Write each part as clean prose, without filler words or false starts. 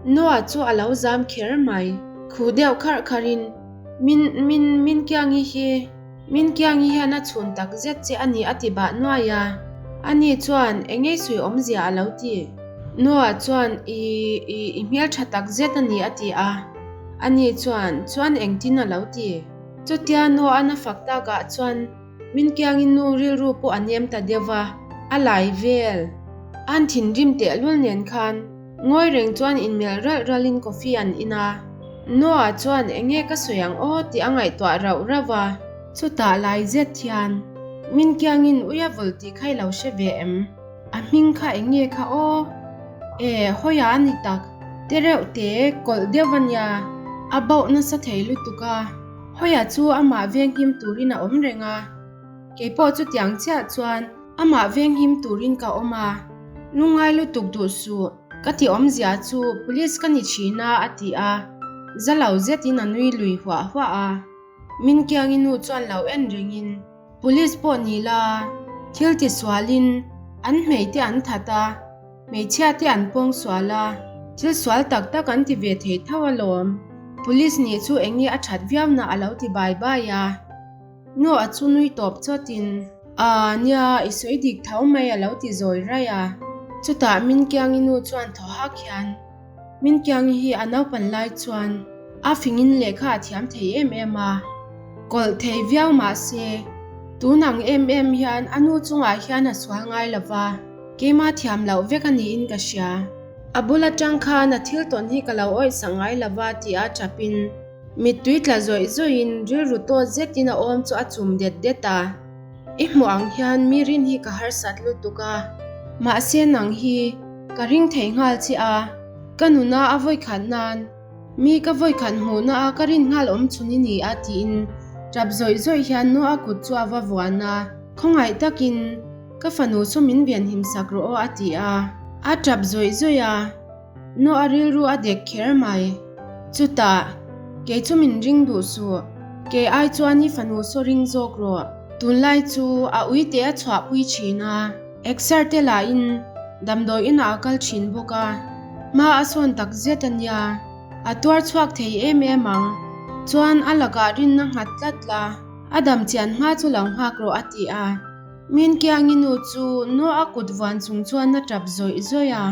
Noah chu a lo zam kher mai. Khuh deuh kharh kharhin, Min, min, min Kiangi hi, min Kiangi hian a chhun tak zet che a ni a ti bah nuai a. Ani chuan, Engei sawi awmzia a lo ti. Noah chuan, I, i, i hmeltha tak zet a ni a ti a. Ani chuan, Chuan engtin a lo ti. Chutia Noah-an a fak takah chuan, Min kiangin nu rilru pawh a nem ta deuh va, a lai vel. An thinrim tehlul nen khan ngawi reng chuan inmelh ralh ralhin coffee an in a. Noah chuan enge ka sawi ang aw tih a ngaihtuah rauh rauh a. Chutah lai zet hian min kiangin ui a vul tih kha i lo hre ve em? A hming kha enge kha aw? E, hawiah a ni tak. Te reuh te kawlh deuh a nia, a bauh nasa thei lutuk a. Hawia chu amah venghim turin a awm reng a, keipawh chutiang chiah chuan amah venghim turin ka awm a, lungngai lutuk duh suh, ka ti awmzia chu police ka ni thin a a ti a, za lo zetin a nui lui huah huah a. Min kiangi nu chuan lo en rengin police pawh ni la, thil ti sualin an hmei te an that a, Hmeichhia te an pawng sual a, thil sual tak tak an ti ve thei tho alawm. Police nih chu eng nge a that viau na a lo ti bai bai a. Nu a chu nui tawp chawtin, Aa nia, i sawi dik tho mai a lo ti zawi raih a. Chutah Minkiangi nu chuan thaw hak hian, Minkiangi hi a naupan lai chuan a fingin lehkha a thiam thei em em a, kawlh thei viau mah se, tun ang em em hian a nu chungah hian a sual ngai lo va. Keimah thiam loh vek a niin ka hria. A bul atang khan a thil tawn hi ka lo awih sak ngai lo va tih a chapin mittui tla zawih zawihin rilru tawt zetin a awm chu a chum det det a. I hmuh ang hian mi rin hi ka harsat lutuk a, mahse nang hi ka ring thei nghal che a, ka nuna a vawikhat nan Mi ka vawikhat hmuhna a ka rin nghal awm chhun i ni a tiin tap zawih zawih hian nu a kut chu a va vuan a, khawngaih takin ka fanu chu min venhim sak rawh aw a ti a, a tap zawih zawih a, nu a rilru a dek kher mai. Chutah, kei chu min ring duh suh, kei ai chuan i fanu saw ring zawk rawh, tunlai chu a uite a chhuahpui thin a. Exer te lahin damdawi inah a kal thin bawk a, hma a sawn tak zet a nia, a tuar chhuak thei em em ang. Chuan a lakah rinna nghat tlat la, a dam chian hma chu lo nghak rawh a ti a. Minkiangi nu chu Noah a kut vuan chung chuan a tap zawih zawih a.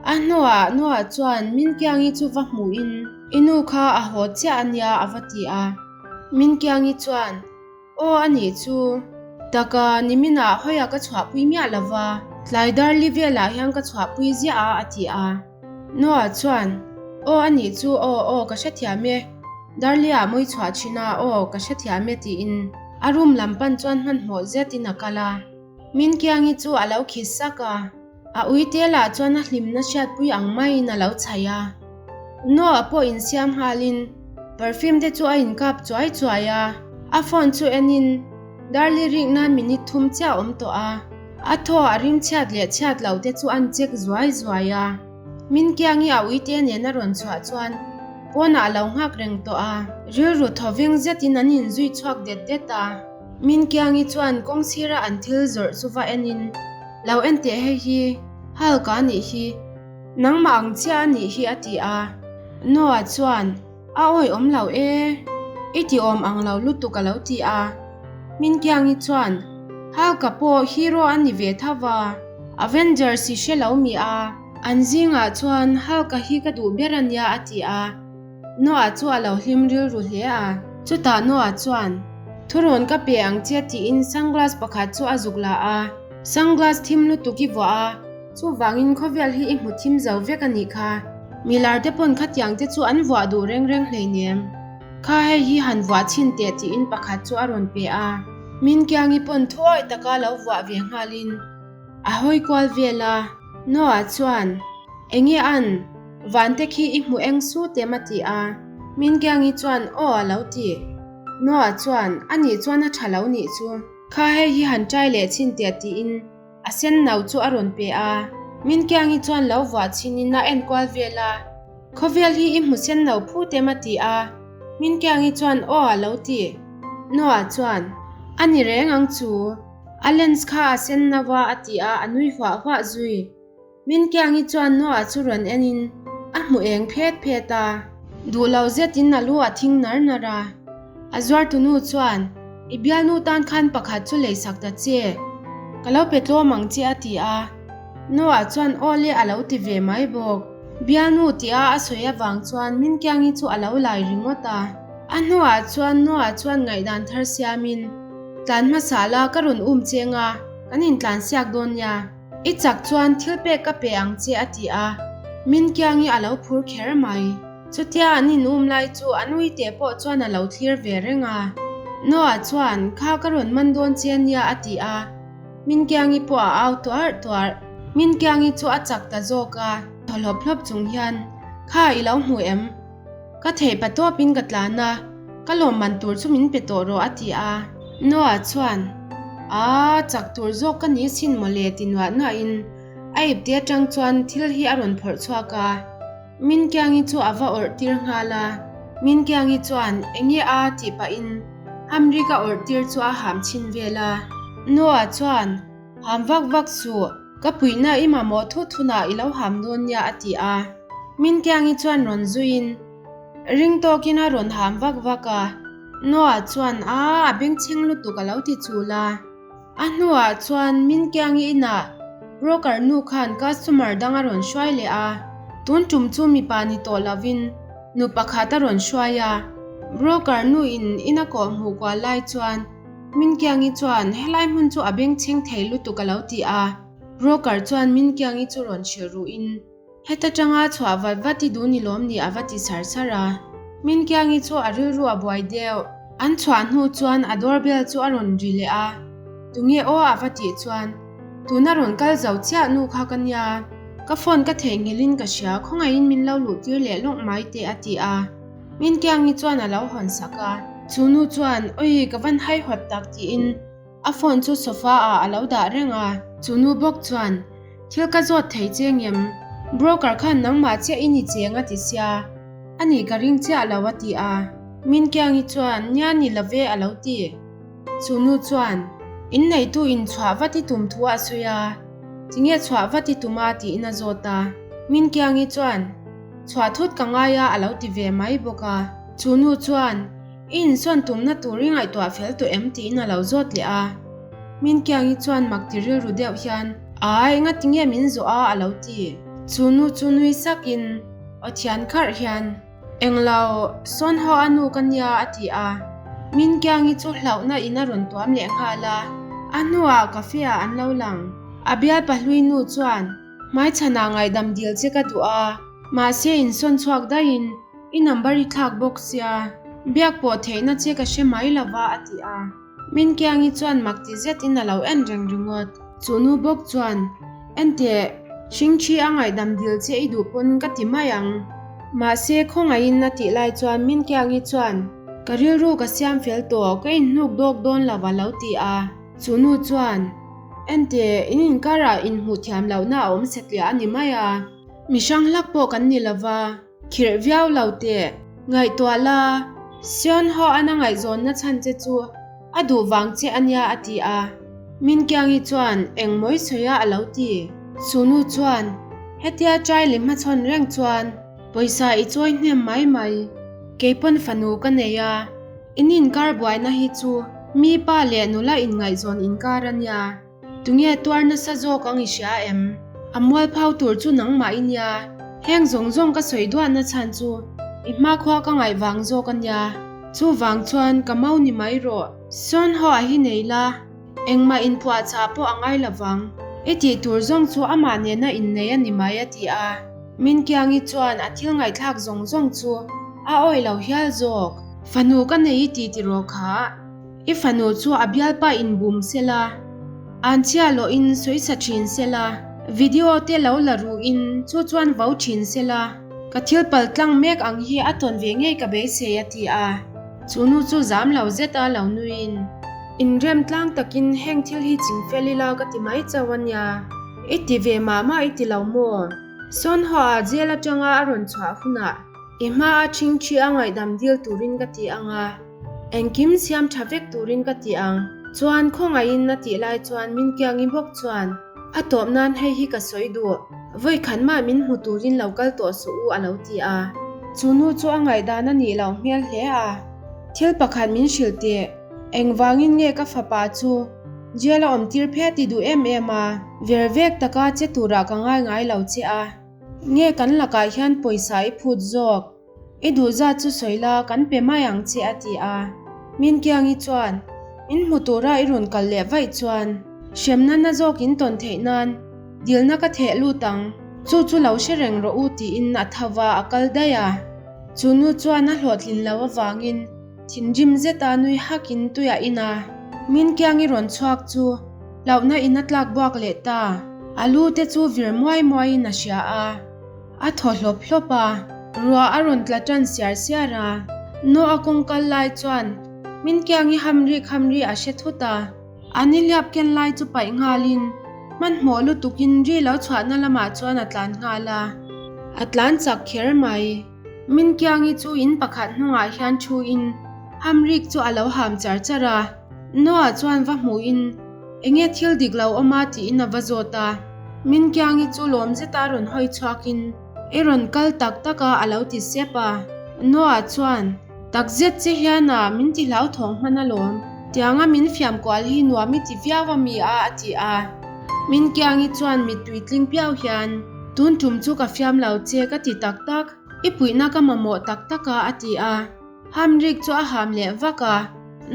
A hnuah Noah chuan Minkiangi chu va hmuhin, I nu kha a haw chiah a nia a va ti a. Minkiangi chuan, Aw a nih chu. Taka niminah hawiah ka chhuahpui miah lo va, tlai darli velah hian ka chhuahpui ziah a a ti a. Noah chuan, Aw a nih chu, aw aw ka hrethiam e. Darli-ah mawi chhuah thin a, aw ka hrethiam e tiin a room lam pan chuan hmanhmawh zetin a kal a. Minkiangi chu a lo khi sak a, a uite lah chuan a hlimna hriatpui ang maiin a lo chhaih a. Noah pawh insiam nghalin perfume te chu a inkap chuai chuai a, a phone chu enin Darli rik nan minute thum chiah a awm tawh a, a thaw a rim chhiat leh chhiat lo te chu an check zuai zuai a. Minkiangi a uite nen a rawn chhuah chuan pawnah a lo nghak reng tawh a, rilru thawveng zetin an inzui chhuak det det a. Minkiangi chuan kawng sira an thil zawrh chu va enin, Lo en teh hei hi, Hulk a nih hi, nangmah ang chiah a nih hi a ti a. Noah chuan, A awi awm lo e, i ti awm ang lo lutuk a lo ti a. Minkiangi chuan, Hulk-a pawh hero a ni ve tho va, Avengers i hre lo mi a, an zingah chuan Hulk-a hi ka duh ber a nia a ti a. Noah chu a lo hlim rilru hle a. Chutah Noah chuan, Thurawn ka pe ang che tiin sunglass pakhat chu a zuk la a. Sunglass thim lutuk i vuah a, chuvangin khawvel hi i hmu thim zo vek a nih kha. Milar te pawn khatiang te chu an vuah duh reng reng hleinem. Kha hei hi han vuah chhin teh tiin pakhat chu a rawn pe a. Minkiangi pawn thuawi taka lo vuah ve nghalin a hawi kual vel a. Noah chuan, Enge an? Vante khi i hmu eng su tem a ti a. Minkiangi chuan aw a lo ti. Noah chuan a nih chuan a tha lo nih chu. Kha hei hi han try leh chhin teh tiin a sen no chu a rawn pe a. Minkiangi chuan lo vuah chhin in a enkual vel a. Khawvel hi i hmu sen no phu tem a ti a. Minkiangi chuan aw a lo ti. Noah chuan a ni reng ang chu. A lens kha a sen no a a ti a, a nui huah huah zui. Minkiangi chuan Noah chu rawn en in, A hmu eng phet phet a. Duh lo zetin a lu a thing nar nar a. A zuartunu chuan, I bialnu tan khan pakhat chu leisak ta che. Ka lo pe tlawm ang che a ti a. Noah chuan aw le a lo ti ve mai bawk. Bialnu tia a sawi avang chuan Minkiangi chu a lo lai ringawt a. A hnuah chuan Noah chuan ngaihdan thar siamin, Tlan hmasa la ka rawn um cheng a, kan intlan siak dawn nia. I chak chuan thil pek ka pe ang che a ti a. Minkiangi a lo phur kher mai. Chutia an in um lai chu an uite pawh chuan a lo thlir ve reng a. Noah chuan, Kha ka rawn man dawn che nia a ti a. Minkiangi pawh a au tuarh tuarh. Minkiangi chu a chak ta zawk a, thaw hlawp hlawp chung hian, Kha i lo hmu em? Ka theih pa tawpin ka tlan a, ka lawmman tur chu min pe tawh rawh a ti a. Noah chuan, Aa, chak tur zawk ka ni sin mawle ti nuah nuahin a ipte atang chuan thil hi a rawn phawrh chhuak a. Minkiangi chu a va awrh tir nghal a. Minkiangi chuan, Enge a? tih pahin Hamrik a awrh tir chu a ham chhin vel a. Noah chuan, Ham vak vak suh, ka puihna i mamawh thut hunah i lo ham dawn nia a ti a. Minkiangi chuan rawn zuiin ring tawkin a rawn ham vak vak a. Noah chuan, Aa, a bengchheng lutuk a lo ti chul a. A hnuah chuan Minkiangi inah broker nu khan customer dang a rawn hruai leh a, tun tum chu mipa ni tawh lovin nu pakhat a rawn hruai a. Broker nu in in a kawh hmuh kual lai chuan Minkiangi chuan helai hmun chu a bengchheng thei lutuk a lo ti a, broker chuan Minkiangi chu rawn hrilh ruhin Heta tanga chhuah vat vat i duh ni lawm ni a va ti sar sar a. Minkiangi chu a rilru a buai deuh. An chhuah hnu chuan a doorbell chu a rawn ri leh a. Tunge aw a va tih chuan, Tuna rawn kal zo chiah nu kha ka nia. Ka phone ka theihnghilh in ka hria, khawngaihin min lo luh tir leh lawk mai teh a ti a. Minkiangi chuan a lo hawn sak a. Chu nu chuan, Awi ka van haihawt tak tiin A phone chu sofa ah a lo dah reng a. Chu nu bawk chuan, Thil ka zawt thei che ngem? Broker khan nangmah chiah i ni cheng a ti sia. A nih ka ring chiah lo a ti a. Minkiangi chuan, Nia ni lo ve a lo ti. Chu nu chuan, Inneitu in chhuah vat i tum thu a sawi a. Tinge chhuah vat i tum a tiin a zawt a. Minkiangi chuan, Chhuah thut ka ngai a a lo ti ve mai bawk a. Chu nu chuan, I insawn tumna tur i ngaihtuah fel tawh em tiin a lo zawt leh a. Minkiangi chuan mak ti rilru deuh hian, Ai, engati nge min zawh a? a lo ti. Chu nu chu nui sakin, aw thian kharh hian, Englo, sawn haw a nu ka nia a ti a. Minkiangi chu hlauhna in a rawn tuam leh nghal a. A hnuah cafe ah an lo lang. A bialpa hlui nu chuan, Hmaichhanah ngaihdam dil che ka duh a, mahse insawn chhuak daihin I number i thlak bawk sia, biak pawh theihna che ka hre mai lova a ti a. Minkiangi chuan mak ti zetin a lo en reng ringawt. Chu nu bawk chuan, Enteh, hringthi a ngaihdam dil che i duh pawn ka ti mai ang. Mahse, khawngaihin a tih lai chuan Minkiangi chuan, Ka rilru ka siam fel tawh, ka inhnuk dawk dawn lo a lo ti a. Chu nu chuan, Enteh, in inkarah inhmuh thiam lohna a awm satliah a ni mai a. Mi hrang hlak pawh kan ni lova. Khirh viau lo teh. Ngaihtuah la, Sion ho an a ngaihzawnna chhan che chu a duh vang che a nia a ti a. Minkiangi chuan eng mawi sawi a a lo ti. Chu nu chuan hetia Chaili hmachhawn reng chuan pawisa i chawi hnem mai mai. Keipawn fanu ka nei a, in inkar buaina hi chu mi pa leh nula inngaihzawn inkar a nia. Tunge tuar nasa zawk ang i hria em? A mualphau tur chu nangmah i nia. Heng zawng zawng ka sawi duahna chhan chu i hmakhua ka ngaih vang zawk a nia. Chuvang chuan ka mau ni mai rawh. Sawn haw a hi nei la, engmah inphuahchah pawh a ngai lo vang. I tih tur zawng chu amah nena innei a ni mai a ti a. Minkiangi chuan a thil ngaihthlak zawng zawng chu a awih lo hial zawk. Fanu ka nei i ti tiraw kha? I fanu chu a bialpa in bum sela, an chhia lawh in sawi sa thin sela, video te lo la ruh in chu chuan vo thin sela, ka thil pal tlang mek ang hi a tawn ve ngei ka beisei a ti a. Chu nu chu zam lo zet a lo nui in. Inrem tlang takin heng thil hi ching fel ila ka ti mai chauh a nia. I ti ve mah mah i ti lo maw? Sawn haw ah jail atanga a rawn chhuah hunah i hma a thingthi a ngaihdam dil turin ka ti ang a. Engkim siam tha vek turin ka ti ang. Chuan khawngaihin a tih lai chuan min kiangi bawk chuan a tawp nan hei hi ka sawi duh. Vawi khat mah min hmu turin lo kal tawh suh u a lo ti a. Chu nu chu a ngaihdan a nih loh hmel hle a. Thil pakhat min hrilh teh, engvangin nge ka fapa chu jail a awm tir phet i duh em em a? Ver vek taka che turah ka ngai ngai lo che a. Nge kan lakah hian pawisa i phut zawk? I duh zat chu sawi la, kan pe mai ang che a ti a. Minkiangi chuan, In hmu tura i rawn kal leh vaih chuan hremna na zawk in tawn theih nan dilna ka theh lut ang, chu chu lo hre reng rawh u tiin a tho va, a kal daih a. Chu nu chuan a hlawhtlin lo avangin thinrim zeta nui hakin tuia in a. Minkiangi rawn chhuak chu hlauhna in a tlak buak leh ta. A lu te chu vir muai muaiin a hria a. A thaw hlawp hlawp a, ruah a rawn tla tan siar siar a. Noah kawng kal lai chuan Minkiangi hamri khamri a hre thut a. A nihliap ken lai chu paih nghalin hmanhmawh lutukin ri lo chhuahna lamah chuan a tlan nghal a. A tlan chak kher mai. Minkiangi chu in pakhat hnungah hian thuin hamrik chu a lo ham char char a. Noah chuan va hmuhin Enge thil dik lo awm a tiin a va zawt a. Minkiangi chu lawm zeta rawn hawi chhuakin I rawn kal tak tak a a lo ti sep a. Noah chuan Tak zet che hian a min ti hlauthawng hman alawm. Tianga min fiam kual hi nuam i ti viau a mi a a ti a. Minkiangi chuan mittui tling piau hian Tun tum chu ka fiam lo che ka ti tak tak, i puihna ka mamawh tak tak a a ti a. Hamrik chu a ham leh vak a,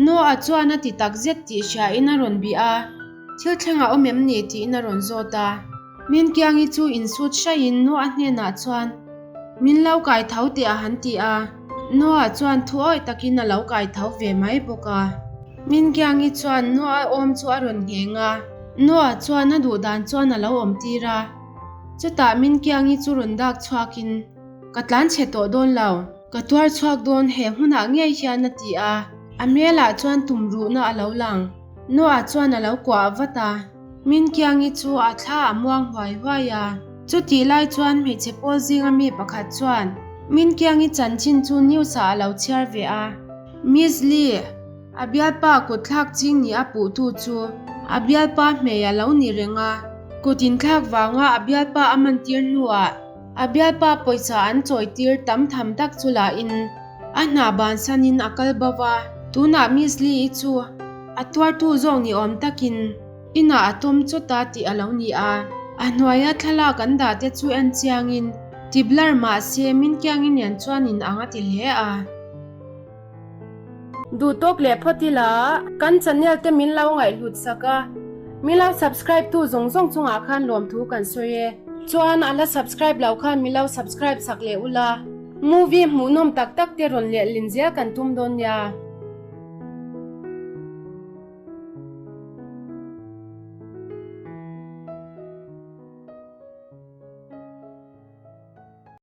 Noah chuan a ti tak zet tih hriain a rawn bih a, Thil thleng a awm em ni? tiin a rawn zawt a. Minkiangi chu insut hraihin Noah hnenah chuan, Min lo kai tho teh a han ti a, Noah chuan thu awih takin a lo kai tho ve mai bawk a. Minkiangi chuan Noah awm chu a rawn ngheng a, Noah chuan a duh dan chuan a lo awm tir a. Chutah Minkiangi chu rawn dak chhuakin, Ka tlan chhe tawh dawn lo. Ka tuar chhuak dawn he hmunah ngei hian a ti a, a hmelah chuan tum ruhna a lo lang. Noah chuan a lo kuah vat a, Minkiangi chu a thla a muang huai huai a. Chutih lai chuan hmeichhe pawl zinga mi pakhat chuan Minkiangi chanchin chu news ah a lo chhiar ve a, Miss Lee, a bialpa kut thlak ching ni a puhtu chu a bialpa hmei a lo ni reng a, kut inthlak vanga a bialpa a mantir hnuah, A bialpa pawisa an chawitir tam tham tak chu lahin a hna bansanin a kal bo va, tunah Miss Lee-i chu a tuartu zawk ni awm takin inah a tawm chawt a tih a lo ni a. A hnuaia thlalak an dah te chu en chiangin ti blur mah se min kiangin nen chuan in ang a ti hle a. Duh tawk leh phawt ila kan channel te min lo ngaihhlut sak a, min lo subscribe tu zawng zawng chungah khan lawmthu kan sawi e. Chuan a la subscribe lo khan min lo subscribe sak leh ula, movie hmuhnawm tak tak te rawn lehlin zel kan tum dawn nia.